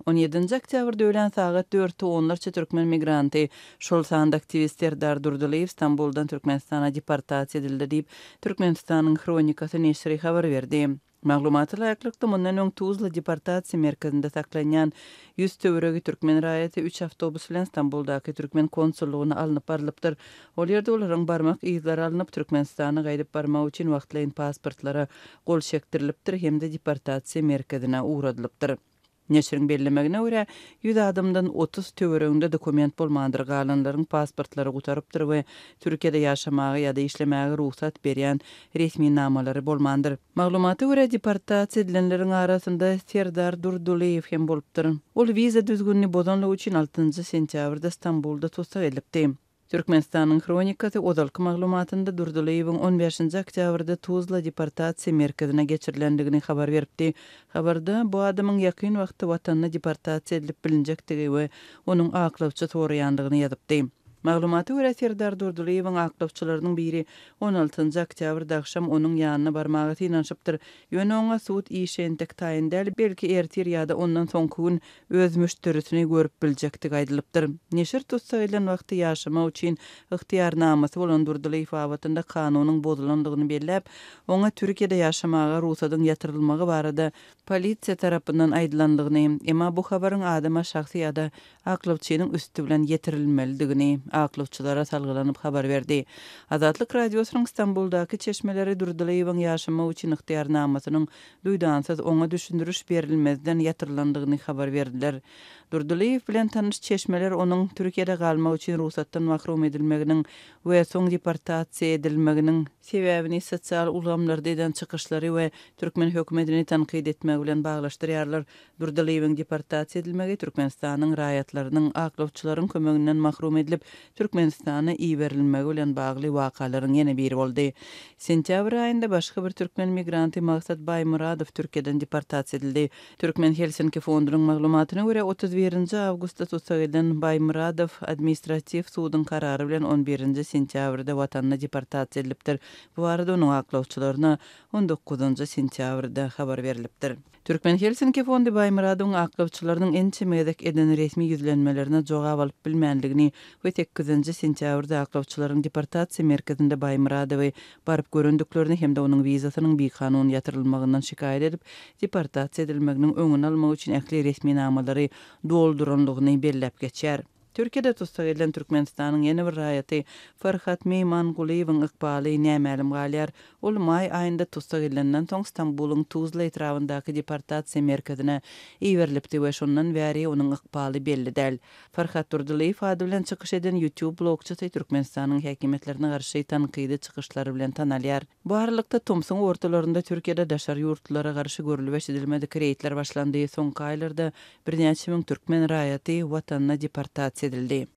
On ýedinji oktýabrda öýlän sagat dörtde onlarça türkmen migranty, şol sanda aktiwist Serdar Durdylyýew Stambuldan Türkmenistana deportasiýa edildi diýip, Türkmenistanyň Hronikasy neşiri habar berdi. Maglumata laýyklykda, mundan öň Tuzla deportasiýa merkezinde saklanýan 100 töweregi türkmen raýaty üç awtobus bilen Stambuldaky türkmen konsullygyna alnyp barlypdyr. Ol ýerde olaryň barmak yzlary alnyp, Türkmenistana gaýdyp barmak üçin wagtlaýyn pasportlara gol çekdirilipdir hem-de deportasiýa merkezine ugradylypdyr. Neşiriň bellemegine görä, 100 adamdan 30 töwereginde dokument bolmandyr, galanlaryň pasportlary gutarypdyr we Türkiýede ýaşamaga ýa-da işlemäge rugsat berýän resminamalary bolmandyr. Maglumata görä, deportasiýa edilenleriň arasynda Serdar Durdylyýew hem bolupdyr. Ol wiza düzgünini bozanlygy üçin altynjy sentýabrda Stambulda tussag edilipdi. Türkmenistanyň Hronikasy ozalky maglumatynda Durdylyýewiň on bäşinji oktýabrda Tuzla deportasiýa merkezine geçirilendigini habar beripdi. Habarda bu adamyň ýakyn wagtda watanyna deportasiýa edilip bilinjekdigi we onuň aklawçy soraýandygyny ýazypdy. Maglumata görä, Serdar Durdylyýewiň aklawçylarynyň biri on altynjy oktýabrda agşam onuň ýanyna barmaga synanyşypdyr. Ýöne oňa sud işi entek taýyn däl, belki ertir ýa-da ondan soňky gün öz müşderisini görüp biljekdigi aýdylypdyr. Neşir tussag edilen wagty ýaşamak üçin ygtyýarnamasy bolan Durdylyýew babatynda kanunyň bozulandygyny belläp, oňa Türkiýede ýaşamaga rugsadyň ýatyrylmagy barada polisiýa tarapyndan aýdylandygyny, emma bu habaryň adama şahsy ýa-da aklawçynyň üsti bilen ýetirilmelidigini aklawçylara salgylanyp habar berdi. Azatlyk Radiosynyň Stambuldaky çeşmeleri Durdylyýewiň ýaşamak üçin ygtyýarnamasynyň duýdansyz oňa düşündiriş berilmezden ýatyrylandygyny habar berdiler. Durdylyýew bilen tanyş çeşmeler onuň Türkiýede galmak üçin rugsatdan mahrum edilmeginiň we soň deportasiýa edilmeginiň sebäbini sosial ulgamlarda eden çykyşlary we türkmen hökümetini tankyt etmegi bilen baglaşdyrýarlar. Durdylyýewiň deportasiýa edilmegi Türkmenistanyň raýatlarynyň aklawçylaryň kömeginden mahrum edilip, Türkmenistana iberilmegi bilen bagly wakalaryň ýene biri boldy. Sentýabr aýynda başga bir türkmen migranty Maksat Baýmyradow Türkiýeden deportasiýa edildi. Türkmen Helsinki fondunyň maglumatyna görä, 31 awgustda tussag edilen Baýmyradow administratiw suduň karary bilen on birinji sentýabrda watanyna deportasiýa edilipdir. Bu barada onuň aklawçylaryna on dokuzynjy sentýabrda habar berlipdir. Türkmen Helsinki fondy Baýmyradowyň aklawçylarynyň ençeme gezek eden resmi ýüzlenmelerine jogap alyp bilmändigini we sekizinji sentýabrda aklawçylaryň deportasiýa merkezinde Baýmyradowy baryp görendiklerini hem-de onuň wizasynyň bikanun ýatyrylmagyndan şikaýat edip, deportasiýa edilmeginiň öňüni almak üçin ähli resminamalary doldurandygyny belläp geçýär. Türkiýede tussag edilen Türkmenistanyň ýene bir raýaty Farhat Meýmangulyýewiň ykbaly nämälim galýar. Ol maý aýynda tussag edilenden soň Stambulyň Tuzla etrabyndaky deportasiýa merkezine iberilipdi we şondan bäri onuň ykbaly belli däl. Farhat Durdylyýew ady bilen çykyş eden YouTube blogçysy Türkmenistanyň häkimiýetlerine garşy tankydy çykyşlary bilen tanalýar. Bu aralykda, tomsuň ortalarynda Türkiýede daşary ýurtlulara garşy görlüp-eşidilmedik reýdler başlandy. Soňky aýlarda birnäçe müň türkmen raýaty watanyna deportasiýa edildi.